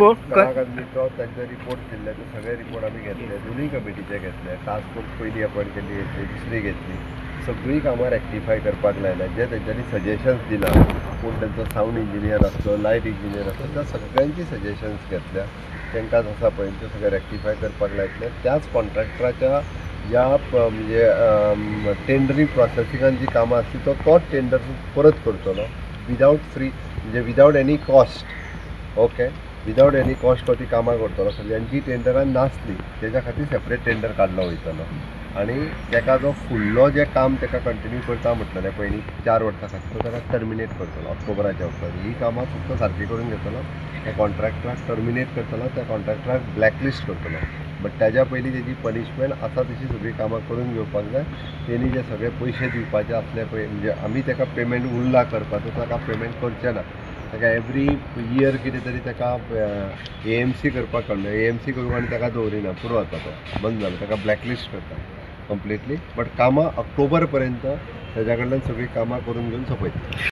तो तांचे रिपोर्ट दिल्ले, ते सगळे रिपोर्ट आमी घेतले, दोनूय कमिटीचे घेतले. टास्क फोर्स पयली अपॉयंट केल्ली, घेतली, दुसरी घेतली. सगळीं कामां रेक्टिफाय करपाक लायल्या. जे तेंच्यांनी सजेशन्स दिला, कोण तेंचो सावंड इंजिनियर आसलो, लायट इंजिनियर आसलो, त्या सगळ्यांची सजेशन्स घेतल्या. तांकां आसा पळय ते सगळे रेक्टिफाय करपाक लायतले. त्याच कॉन्ट्रॅक्टराच्या ज्या म्हणजे टेंडरी प्रोसेसिंगान जी कामां आसली तो तोच टेंडर परत करतलो विदावट फ्री, म्हणजे without any cost. Okay, without any cost तो ती कामां करतलो. सगळ्यांची टेंडरां नासली तेज्या खातीर सेपरेट टेंडर काडलो वयतलो. आनी तेका जो फुडलो जें काम तेका कंटिन्यू करता म्हटलेलें पयलीं 4 वर्सां खातीर, तो तेका टर्मिनेट करतलो ऑक्टोबराच्या उपरांत. ही कामां फक्त सारकी करून घेतलो, त्या कॉन्ट्रॅक्टराक टर्मिनेट करतलो, त्या कॉन्ट्रॅक्टराक ब्लॅकलिस्ट करतलो. बट तेज्या पयलीं तेजी पनिशमेंट आसा तशी सगळीं कामां करून घेवपाक जाय. तेणी जे सगळे पयशे दिवपाचे आसले पळय, म्हणजे आमी तेका पेमेंट उरला करपाचो, ताका पेमेंट करचें ना. ताका एवरी इयर कितें तरी ताका AMC करपाक कळना, AMC करूंक आनी ताका दवरिना, पुरो जाता, तो बंद जालो, ताका ब्लॅकलिस्ट करता कंप्लिटली. बट कामां ऑक्टोबर पर्यंत ताज्या कडल्यान सगळीं कामां करून घेवन सोंपयतले.